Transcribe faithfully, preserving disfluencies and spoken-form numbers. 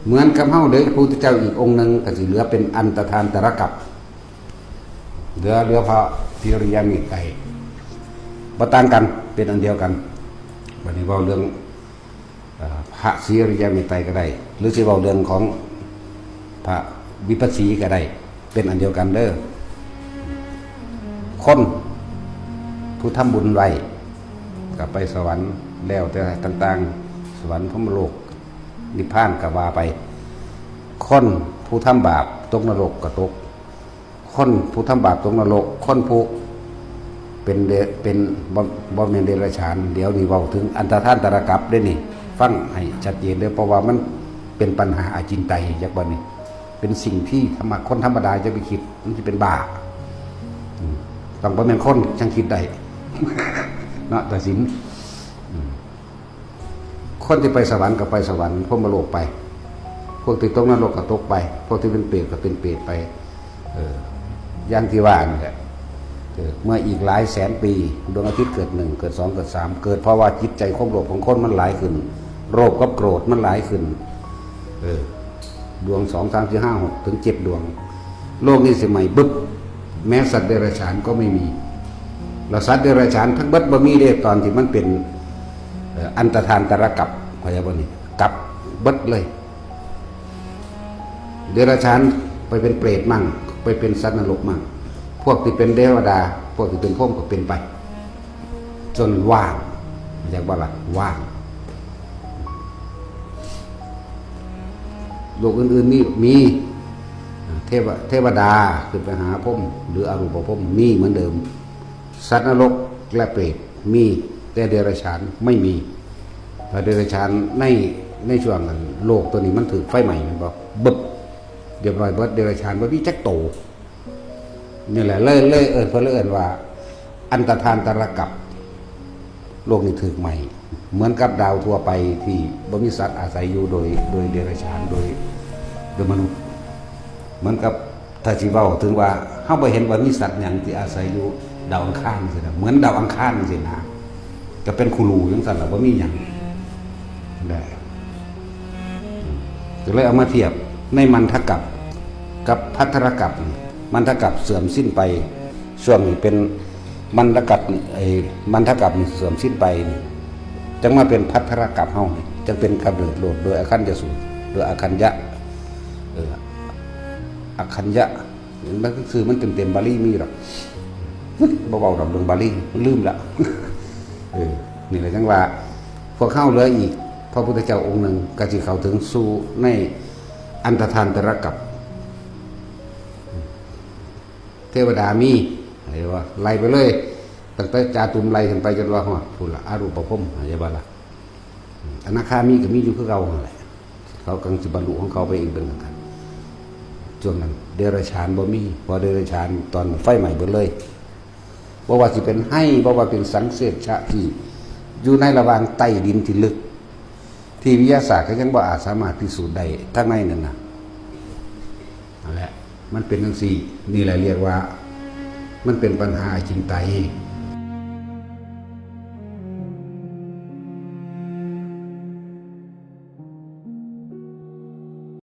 เหมือนกับเฮาเด้อ พระพุทธเจ้าอีกองค์หนึ่งก็สิเหลือเป็นอันตทานตรกัป เหลือ เหลือพระสิริยะเมตไตร บ่ต่างกัน เป็นอันเดียวกัน บัดนี้เว้าเรื่อง เอ่อ พระสิริยะเมตไตรก็ได้ หรือสิเว้าเรื่องของพระวิปัสสีก็ได้ เป็นอันเดียวกันเด้อ คนผู้ทำบุญไว้ ก็ไปสวรรค์แล้วแต่ต่างๆ สวรรค์พรหมโลก นิพพานก็ว่าไป คนผู้ทำบาปตกนรกก็ตก คนผู้ทำบาปตกนรก คนผู้เป็นเด- เป็นบ่- บ่แม่นเดรัจฉาน เดี๋ยวนี้เว้าถึงอันตรธานตรกัปเด้อนี่ ฟังให้ชัดเจนเด้อ เพราะว่ามันเป็นปัญหาอจินไตย จักบัดนี้ เป็นสิ่งที่ธรรมะ คนธรรมดาจะไปคิด มันสิเป็นบ้า อืม ต้องบ่แม่นคนจั่งคิดได้ เนาะ ตัดสิน อืม คนที่ไปสวรรค์ก็ไปสวรรค์พรหมโลกไป พวกที่ตกนรกก็ตกไป พวกที่เป็นเปรตก็เป็นเปรตไป เออ อย่างที่ว่านั่นแหละ เออ เมื่ออีกหลายแสนปี ดวงอาทิตย์เกิดหนึ่ง เกิดสอง เกิดสาม เกิดเพราะว่าจิตใจความโลภของคนมันหลายขึ้น โลภกับโกรธมันหลายขึ้น เออ ดวงสอง สาม สี่ ห้า หก ถึงเจ็ดดวง โลกนี้สิใหม่บึบ แม้สัตว์เดรัจฉานก็ไม่มี แล้วสัตว์เดรัจฉานทั้งเบิดบ่มีเด้ ตอนที่มันเป็น เอ่อ อันตรธานตรกัป เข้าใจบ่นี่ กัปเบิดเลย เดรัจฉานไปเป็นเปรตมั่ง ไปเป็นสัตว์นรกมั่ง พวกที่เป็นเทวดา พวกที่เป็นพรหมก็เป็นไป จนว่าง อยากว่าละว่าง โลกอื่นๆนี่มี เทว- เทวดาขึ้นไปหาพรหม หรืออรูปพรหมมีเหมือนเดิม สัตว์นรกและเปรตมี แต่เดรัจฉานไม่มี แต่เดรัจฉานใน- ในช่วงนั้น โลกตัวนี้มันถือไฟไหม้แม่นบ่ บึบ เรียบร้อยเบิด เดรัจฉานบ่มีจักโต นี่แหละ เลย- เลยเอิ้น- เพิ่นเลยเอิ้นว่า อันตรธานตรกัป โลกนี้ถืกไหม้ เหมือนกับดาวทั่วไปที่บ่มีสัตว์อาศัยอยู่โดย- โดยเดรัจฉาน โดย- โดยมนุษย์ เหมือนกับ ถ้าสิเว้าถึงว่า เฮาบ่เห็นว่ามีสัตว์หยังที่อาศัยอยู่ดาวอังคารจั่งซี้นะ เหมือนดาวอังคารจั่งซี้นะ ก็เป็นคุรูจั่งซั้นล่ะ บ่มีหยัง ได้ ก็เลยเอามาเทียบในมันทกัปกับภัททรกัปนี่ มันทกัปเสื่อมสิ้นไป ช่วงนี้เป็นมันทกัปนี่ ไอ้มันทกัปนี่เสื่อมสิ้นไปนี่ จั่งมาเป็นภัททรกัปเฮานี่ จั่งเป็นกำเนิดโลดโดยอคัญญสูตร โดยอคัญญะ เออ อคัญญะ มันคือมันเต็มๆ บาลีมีดอก บ่เว้าดอกเรื่องบาลี ลืมละ เออ นี่แหละจั่งว่า พวกเฮาเหลืออีก พระพุทธเจ้าองค์หนึ่ง ก็สิเข้าถึงสู่ในอันตรธานตรกัป เทวดามี เห็นบ่ ไล่ไปเลย ตั้งแต่จาตุมไล่ขึ้นไปจนว่าฮอดพุ้นละ อรูปพรหม เห็นบ่ล่ะ อนาคามีก็มีอยู่คือเก่าหั่นแหละ เขากำลังสิบรรลุของเขาไปอีกเบิ่งกัน ช่วงนั้นเดรัจฉานบ่มี เพราะเดรัจฉานตอนไฟไหม้เบิดเลย บ่ว่าสิเป็นไฮ่ บ่ว่าเป็นสังเสชชะที่อยู่ในระหว่างใต้ดินที่ลึก ที่วิทยาศาสตร์ก็ยังบ่อาจสามารถพิสูจน์ได้ทางในนั่นน่ะ นั่นแหละ มันเป็นจั่งซี้ นี่แหละเรียกว่า มันเป็นปัญหาอจินไตย